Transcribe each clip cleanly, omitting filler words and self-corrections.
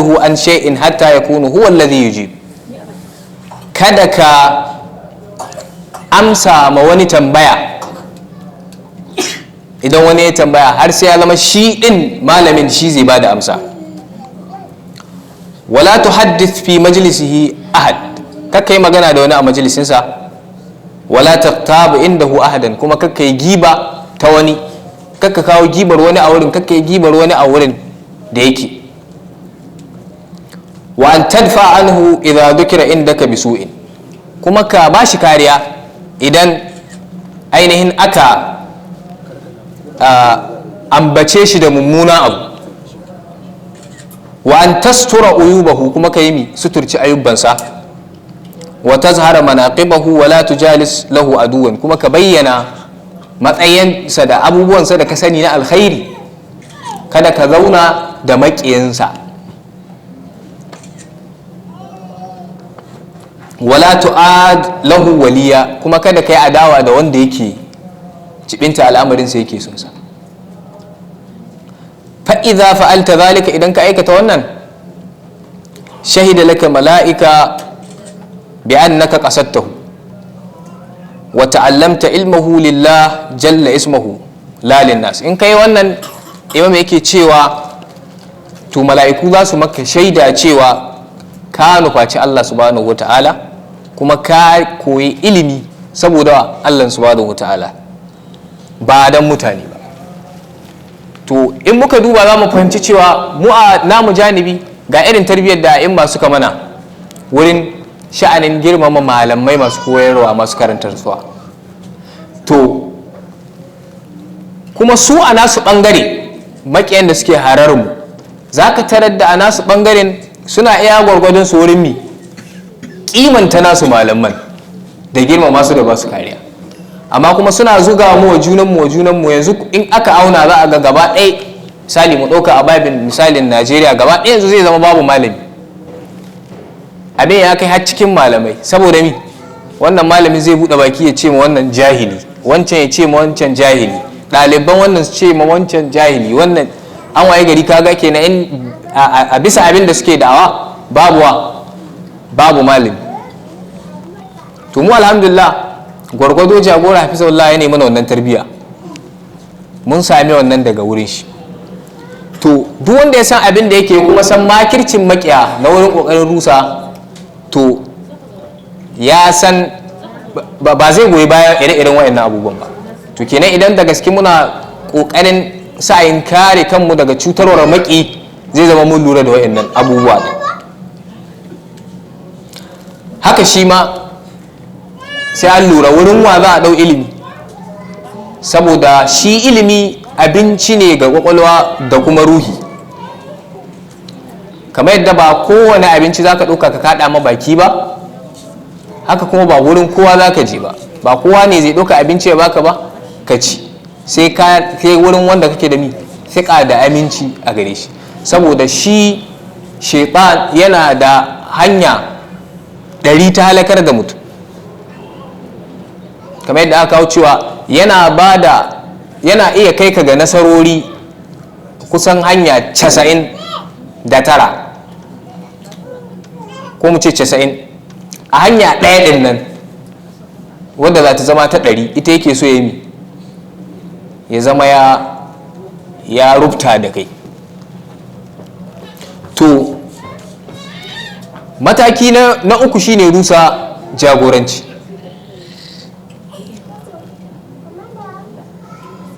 An shay'in hatta yakunu huwa alladhi yujib. Kada ka amsa ma wani tambaya idan wani ya tambaya, har sai ya zama shi din malamin shi zai bada amsa. Wala tuhaddith fi majlisihi ahad, kakka yi magana da wani a majalisinsa. Wala taqtabu indahu ahadan, kuma kakka yi giba ta wani, kakka kawo gibar wani a wurin, kakka yi gibar wani a wurin da yake. Wa an tadfa anhu idza dhukira indaka bisu'in, kuma ka bashi kariya idan ainihin aka ambace shi da mummuna abu. Wa an tastura uyubahu, kuma ka yi mi suturci ayubbansa. Wa tazhara manaqibahu, wa la tujalis lahu aduwan, kuma ka bayyana matsayinsa da abubuwansa da ka sani na alkhairi, kada ka zauna da maƙiyansa. Wala tu'ad lahu waliya, kuma kada ka yi adawa da wanda yake jibinta al'amarinsa, yake son sa. Fa idza fa'alta zalika, idan ka aikata wannan, shahida laka mala'ika bi annaka qasadtahu wa ta'allamta ilmahu lillah jalla ismuhu la linnas. In kai wannan, imam yake cewa, to mala'iku za su maka shaida cewa ka nufaci Allah subhanahu wa ta'ala, kuma ka koyi ilimi saboda Allah subhanahu wa ta'ala, ba dan mutane ba. To in muka duba, za mu fahimci cewa mu a namu janibi ga irin tarbiyyar da in masu mana wurin sha'anin girmama malamai masu koyarwa, masu karantarwa. To kuma su a nasu bangare, makiyan da suke harar mu, za ka tarar da a nasu bangaren suna iya gwargwadon su wurin mi kimanta nasu malaman da girmama su da ba su kariya, amma kuma suna zuga mu wa junanmu. Yanzu in aka auna, za a ga gaba ɗaya, misali mu ɗauka a babin misalin Najeriya, gaba ɗaya yanzu zai zama babu malami. Abin ya kai har cikin malamai. Saboda mi? Wannan malami zai buɗe baki ya ce ma wannan jahili, wancan ya ce ma wancan jahili, ɗaliban wannan su ce ma wancan jahili. Wannan an waye gari, kaga kenan in a bisa abin da suke da'awa, babu babu malami. To mu alhamdulillah, gwargwado jagora hafizahullah ya nemi wannan tarbiyya, mun sami wannan daga wurin shi. To duk wanda ya san abin da yake, kuma san makircin makiya na wurin kokarin rusa, to ya san ba zai goyi bayan ire-iren waɗannan abubuwan ba. To kenan idan da gaske muna kokarin sa'in kare kanmu daga cutarwar maki, zai zama mun lura da waɗannan abubuwa ne. Haka shi ma sai an lura wurin wa za a ɗau ilimi, saboda shi ilimi abinci ne ga kwakwalwa da kuma ruhi. Kamar yadda ba kowane abinci za ka ɗauka ka kaɗa ma baki ba, haka kuma ba wurin kowa za ka je ba, ba kowa ne zai ɗauka abinci ya baka ba ka ci, sai ka kai wurin wanda kake da mi fiƙa da aminci a gare shi. Saboda shi shaitan yana da hanya 100 ta halakar da mutum, kamar yadda aka kawo cewa yana ba da yana iya kai ka ga nasarori kusan hanya 99, ko mu ce 90. A hanya ɗaya ɗin nan wadda za ta zama ta 100, ita yake so ya yi ya zama ya rubta da kai. To mataki na uku shine rusa jagoranci.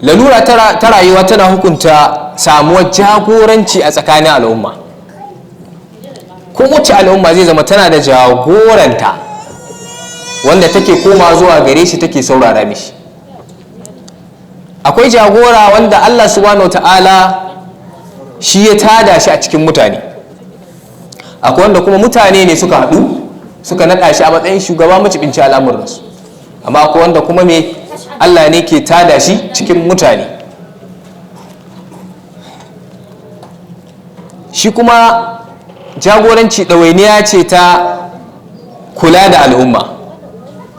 Lalura ta rayuwa tana hukunta samuwar jagoranci a tsakanin al'umma. Kowace al'umma zai zama tana da jagoranta wanda take koma zuwa gare shi, take saurara mishi. Akwai jagora wanda Allah subhanahu ta'ala shi ya tada shi a cikin mutane, akwai wanda kuma mutane ne suka haɗu suka naɗa shi a matsayin shugaba macibinci al'amuransu, amma akwai wanda kuma me Allah ne ke tada shi cikin mutane. Shi kuma jagoranci ɗawainiya ce ta kula da al'umma,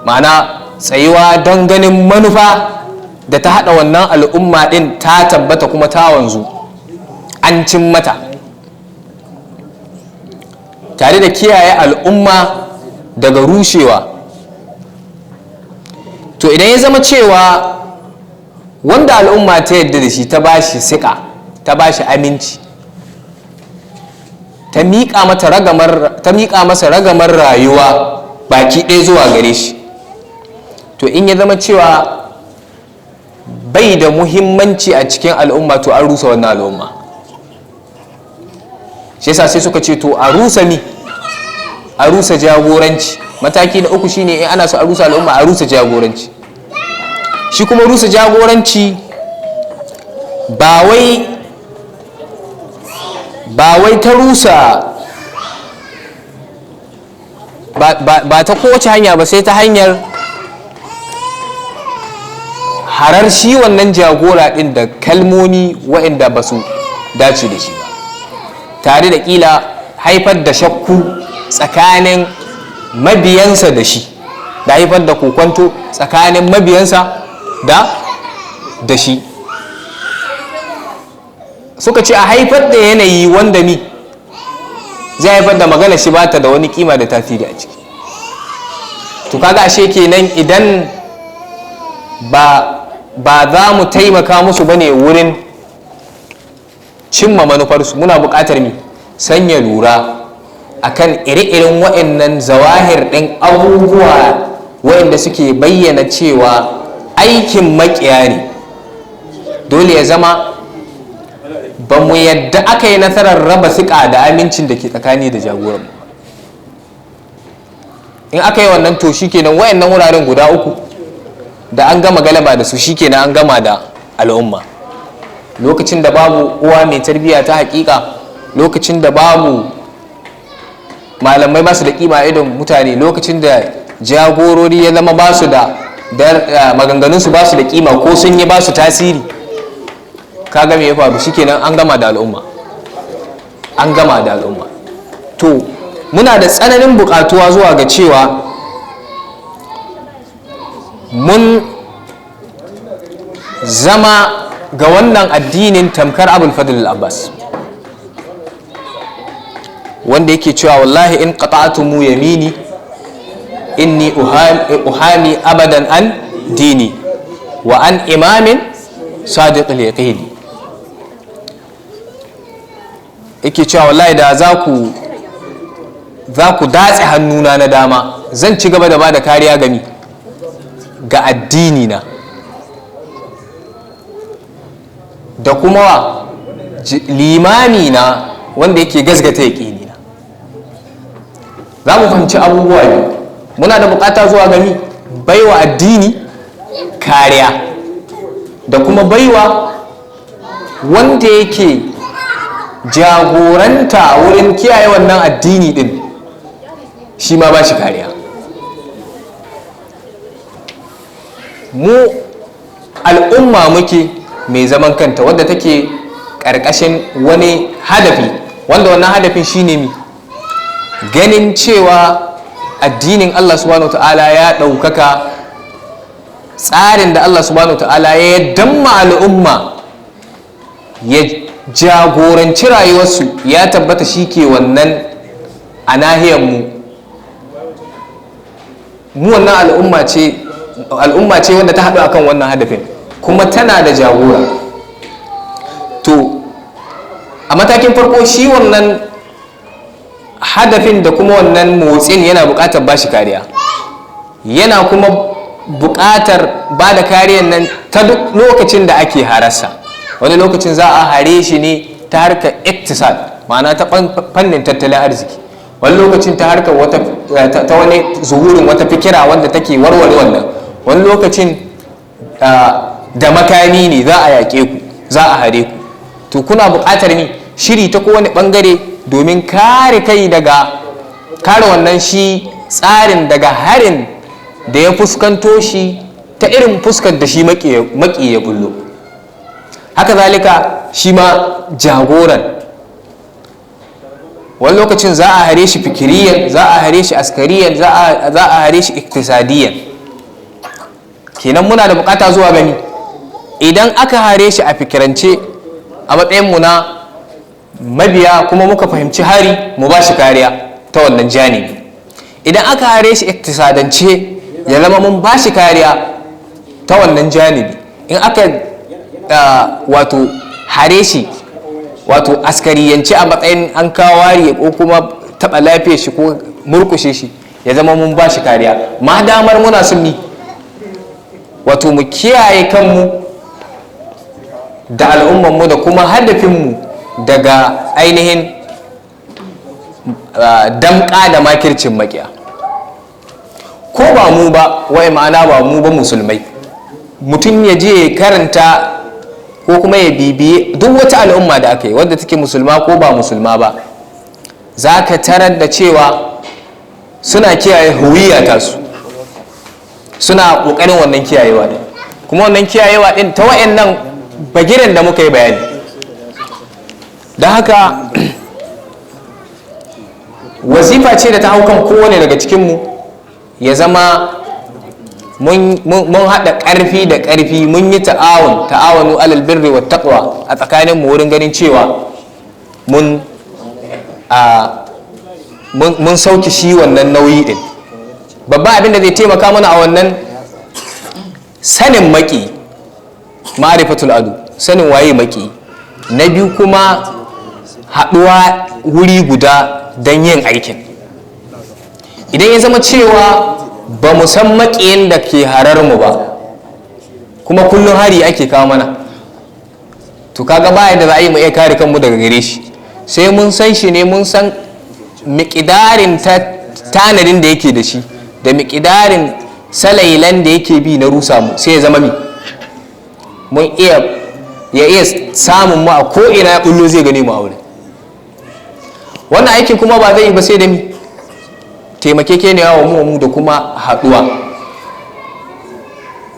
ma'ana tsayuwa don ganin manufa da ta haɗa wannan al'umma ɗin ta tabbata kuma ta wanzu, an cin mata. Tare da kiyaye al'umma daga rushewa. To, idan ya zama cewa wanda al'umma ta yadda da shi, ta bashi siƙa, ta bashi aminci, ta miƙa masa ragamar rayuwa baki ɗaya zuwa gare shi, to in ya zama cewa bai da muhimmanci a cikin al'umma, to an rusa wannan al'umma. Shi yasa sai suka ce, to a rusa mi? A rusa jagoranci. Mataki na uku shine, in ana so a rusa al'umma, a rusa jagoranci. Shi kuma rusa jagoranci ba wai ta rusa ba ta kowace hanya ba, sai ta hanyar harar shi wannan jagora din da kalmomi waɗanda ba su dace da shi ba, tare da ƙila haifar da shakku tsakanin mabiyansa da shi, da haifar da kokwanto tsakanin mabiyansa da shi. Suka ce a haifar da yanayi wanda mi zai haifar da magana shi bata da wani kima da tasiri a ciki. To, kaga ashe kenan idan ba za mu taimaka musu bane wurin cimma manufarsu, muna buƙatar mi sanya lura akan ire-iren wa'annan zawahir ɗin, abubuwa wa'anda suke bayyana cewa aikin maƙiya ne. Dole ya zama ba mu yadda aka yi nasarar raba siƙa da amincin da ke tsakani da jagoran. In aka yi wannan, to shikenan, wayannan wuraren guda uku da an gama galaba da su, shikenan an gama da al'umma. Lokacin da babu uwa mai tarbiyya ta hakika, lokacin da babu malamai, ba su da kima a idon mutane, lokacin da jagorori ya zama ba su da maganganunsu, ba su da kima, ko sun yi ba su tasiri, kaga me ya faru? Shikenan, an gama da al'umma, an gama da al'umma. To, muna da tsananin buƙatuwa zuwa ga cewa mun zama ga wannan addinin tamkar Abul Fadl Abbas, wanda yake cewa: "Wallahi in qata'tumu yamini, inni uhami abadan an dini wa an imamin sadiqil yaqini." Yake cewa: "Wallahi da za ku datse hannuna na dama, zan ci gaba da bada kariya gami ga addini na da kuma wa limami na wanda yake gasgata yaƙini na." Za mu fahimci abubuwa biyu: muna da bukata zuwa gami baiwa addini kariya da kuma baiwa wanda yake jagoranta wurin kiyaye wannan addini din, shi ma ba shi kariya. Mu al'umma muke mai zaman kanta, wadda take ƙarƙashin wani hadafi, wanda wannan hadafin shine mi ganin cewa addinin Allah subhanahu ta'ala ya ɗaukaka, tsarin da Allah subhanahu ta'ala ya damma al'umma ya jagoranci rayuwarsu ya tabbata shi ke wannan a nahiyarmu. Mu wannan al'umma ce wanda ta haɗu akan wannan hadafin, kuma tana da jagora. To, a matakin farko, shi wannan hadafin da kuma wannan motsin yana buƙatar bashi kariya, yana kuma buƙatar ba da kariyar nan ta duk lokacin da ake harasa. Wani lokacin za a hare shi ne ta harkar iktisad, ma'ana ta fannin tattalin arziki. Wani lokacin ta harkar wata ta wani zuhurin wata fikira wanda take warware wannan. Wani lokacin da makami ne za a yaƙe ku, za a hare ku. To, kuna buƙatar ni shiri ta kowane ɓangare domin kare kai daga kare wannan shi tsarin daga harin da ya fuskanto shi ta irin fuskar da shi maƙi ya bullo. Haka zalika, shi ma jagoran, wani lokacin za a hare shi fikiriyan, za a hare shi askariyan, za a hare shi iktisadiyan. Kenan muna da bukata zuwa gani idan aka hare shi a fikirance, a matsayinmu na mabiya kuma muka fahimci hari, mu ba shi kariya. ta wannan janibi. Idan aka hare shi iktisadance, ya zama mun ba shi kariya ta wannan janibi. In aka wato hare shi wato askariyance, a matsayin an kawo wari ko kuma taɓa lafiyar shi ko murkushe shi, ya zama mun ba shi kariya. Ma damar muna son mi wato mu kiyaye kanmu da al'ummanmu da kuma hadafinmu daga ainihin damƙa da makircin makiya, ko ba mu ba, wai ma'ana ba mu ba musulmai, mutum ya je ya karanta ko kuma ya bibiye duk wata al'umma da aka yi wadda take musulma ko ba musulma ba, za ka tarar da cewa suna kiyaye huwiya tasu, suna ƙoƙarin wannan kiyayewa ɗin, kuma wannan kiyayewa ɗin ta wa'annan bagiren da muka yi bayani. Don haka wazifa ce da ta hau kan kowane daga cikinmu ya zama mun haɗa ƙarfi da ƙarfi, mun yi ta'awun, ta'awanu alal birri wat taqwa, a tsakanin mu wurin ganin cewa mun sauke shi wannan nauyi din. Babban abin da zai taimaka mana a wannan, sanin maki, ma'rifatul adu, sanin waye maki. Na biyu kuma, haɗuwa wuri guda don yin aikin. Idan ya zama cewa ba mu san maƙiyin da ke harar mu ba, kuma kullum hari ake kawo mana, to kaga ba yadda za a yi mu iya kare kanmu daga gare shi. Sai mun san shi ne, mun san miƙidarin tanadin da yake da shi da miƙidarin salailan da yake bi na rusa mu, sai ya zama mi mun iya ya iya samun mu a ko'ina ya bullo, zai gane mu a wurin. Wannan aikin kuma ba zai yi ba sai da mi taimakekeniya wa mu da kuma haɗuwa,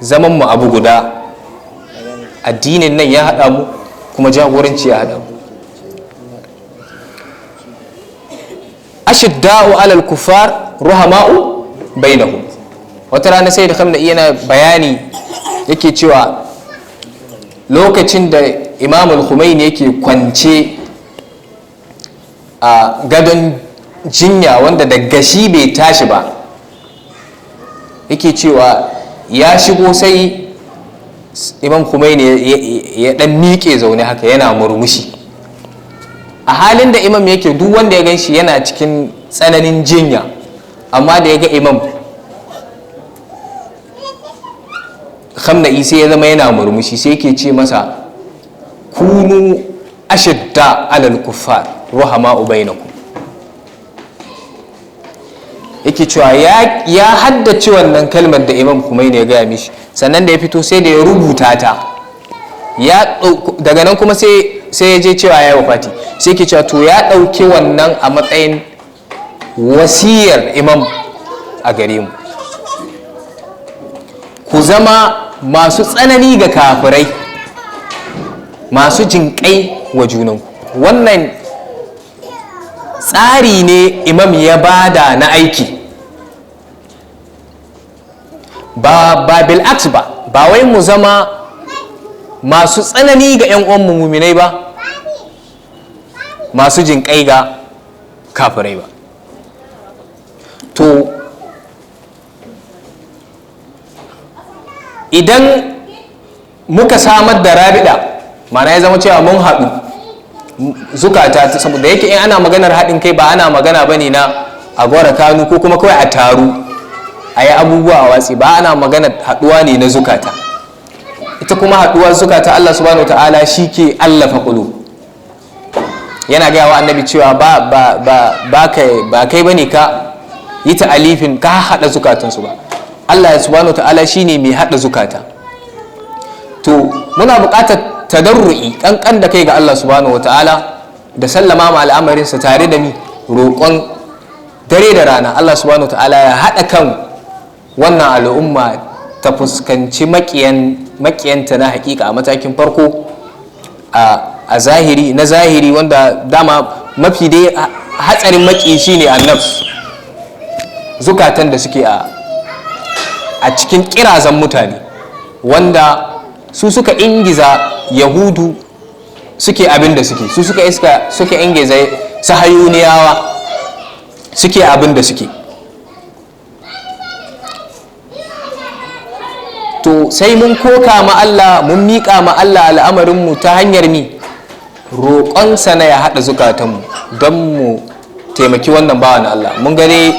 zaman mu abu guda. Addinin nan ya haɗa mu, kuma jagoranci ya haɗa mu. Ashidda'u alal kufar, ruhama'u bainahum. Wata rana sai da kamna yana bayani, yake cewa lokacin da Imamul Khomeini yake kwance a gadon jinya wanda da gashi bai tashi ba, yake cewa ya shigo, sai Imam Khomeini ya dan miƙe zaune haka yana murmushi, a halin da imam yake, duk wanda ya gan shi yana cikin tsananin jinya. Amma da ya ga Imam Khamenei, sai ya zama yana murmushi, sai yake ce masa: "Kunu ashidda alal kuffar, ruhama bainakum." Yake cewa ya haddace wannan kalmar da Imam Khomeini ya gaya mishi. Sannan da ya fito, sai da ya rubuta ta. Ya daga nan kuma sai ya je cewa ya yi wafati, sai ke cewa to ya ɗauki wannan a matsayin wasiyar imam a gare mu: ku zama masu tsanani ga kafirai, masu jinƙai wa junanku. Wannan tsari ne imam ya bada na aiki, ba bil'aks ba, ba wai mu zama masu tsanani ga 'yan uwanmu muminai ba, masu jinƙai ga kafirai ba. To idan muka samar da rabida, mana ya zama cewa mun haɗu zukata, saboda yake in ana maganar haɗin kai, ba ana magana ba ne na a gwara kanu ko kuma kawai a taru a yi abubuwa a watsi ba, ana maganar haɗuwa ne na zukata. Ita kuma haɗuwar zukata, Allah subhanahu ta'ala shi ke allafa ƙulu. Yana gaya wa annabi cewa ba kai bane ka yi ta'alifin, ka haɗa zukatansu ba, Allah subhanahu ta'ala shine mai haɗa zukata. To muna buƙatar tadarru'i, kankan da kai ga Allah subhanahu ta'ala da sallama ma al'amarinsa, tare da mi roƙon dare da rana Allah subhanahu ta'ala ya haɗa kan wannan al'umma ta fuskanci makiyanta na hakika a matakin farko, a zahiri na zahiri, wanda dama mafi dai hatsarin maki shine annafs, zukatan da suke a cikin kirazan mutane, wanda su suka ingiza Yahudu suke abin da suke, su suka iska suka ingiza Sahayuniyawa. Suke abin da suke. To sai mun koka ma Allah, mun miƙa ma Allah al'amarinmu ta hanyar mi roƙonsa na ya haɗa zukatanmu don mu taimaki wannan bawan Allah. Mun gane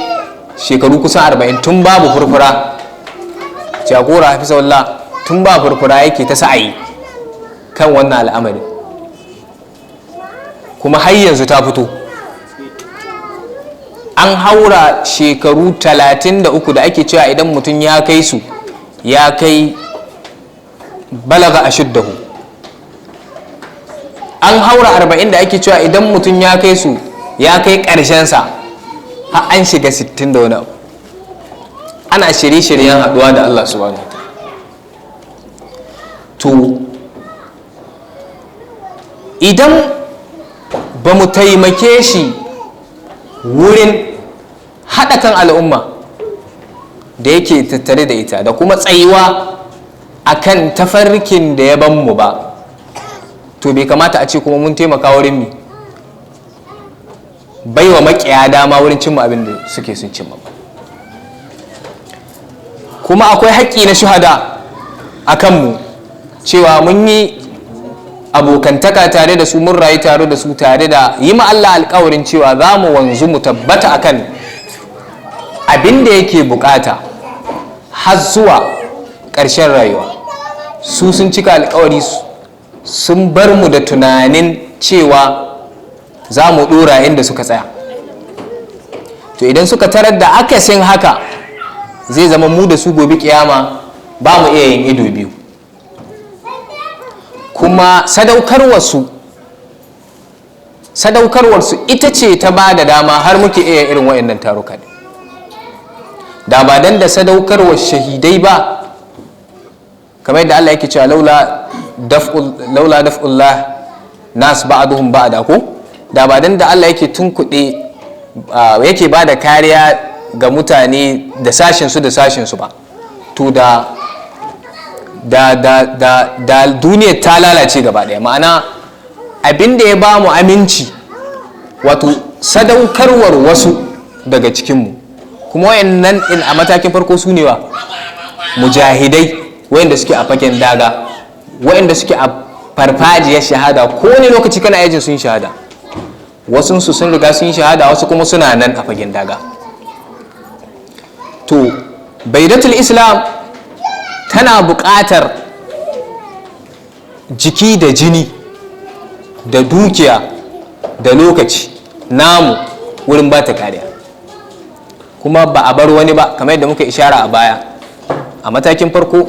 shekaru kusan 40 tun babu furfura, jagora hafizahullah, tun ba furfura yake ta sa'ayi kan wannan al'amari, kuma har yanzu ta fito. An haura shekaru 33 da ake cewa idan mutum ya kai su ya kai balaga ashuddahu. An haura 40 da ake cewa idan mutum ya kai su ya kai ƙarshensa, har an shiga 60 da wani abu, ana shirye-shiryen haɗuwa da Allah subhanahu wa. To idan ba mu taimake shi wurin haɗa kan al'umma da yake tattare da ita da kuma tsayuwa akan tafarkin da ya ban mu ba, to bai kamata a ce kuma mun taimaka wurin mi baiwa makiya dama wurin cimma abin da suke sun cimma ba. Kuma akwai haƙƙi na shuhada a kanmu cewa mun yi abokantaka tare da su, mun rayu tare da su, tare da yi ma Allah alƙawarin cewa za mu wanzu mu tabbata akan abin da yake bukata har zuwa ƙarshen rayuwa. Su sun cika alƙawari, sun bar mu da tunanin cewa za mu ɗora inda suka tsaya. To idan suka tarar da akasin haka, zai zama mu da su gobe kiyama ba mu iya yin ido biyu. Kuma sadaukarwarsu ita ce ta ba da dama har muke iya irin waɗannan taruka. Da ba dan da sadaukarwar shahidai ba, kamar yadda Allah yake cewa laula daf'ullah nas ba'duhum ba'da, ko da ba dan da Allah yake tunkuɗe, yake ba da kariya ga mutane da sashin su da sashin su ba, to da da da da da duniyar ta lalace gaba ɗaya. Ma'ana, abin da ya ba mu aminci, wato sadaukarwar wasu daga cikinmu, kuma wayannan in a matakin farko su ne wa mujahidai, wayanda suke a fagen daga, wayanda suke a farfajiyar shahada. Ko wani lokaci kana yajin sun shahada, wasu su sun riga sun shahada, wasu kuma suna nan a fagen daga. To baidatul Islam tana buƙatar jiki da jini da dukiya da lokaci namu wurin ba ta kariya. Kuma ba a bar wani ba, kamar yadda muka ishara a baya. A matakin farko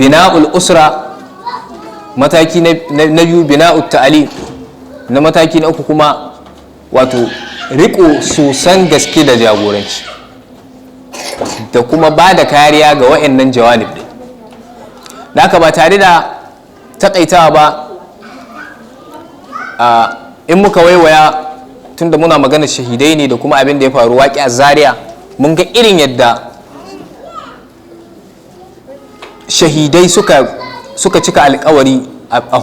bina'ul usra, mataki na biyu bina'ut ta'ali, na mataki na uku kuma wato riko sosan gaske da jagoranci da kuma ba da kariya ga wa'annan jawanib ɗin. Da haka ba tare da takaitawa ba, in muka waiwaya, tunda muna magana shahidai ne da kuma abin da ya faru waƙi a Zaria, mun ga irin yadda shahidai suka cika alkawari a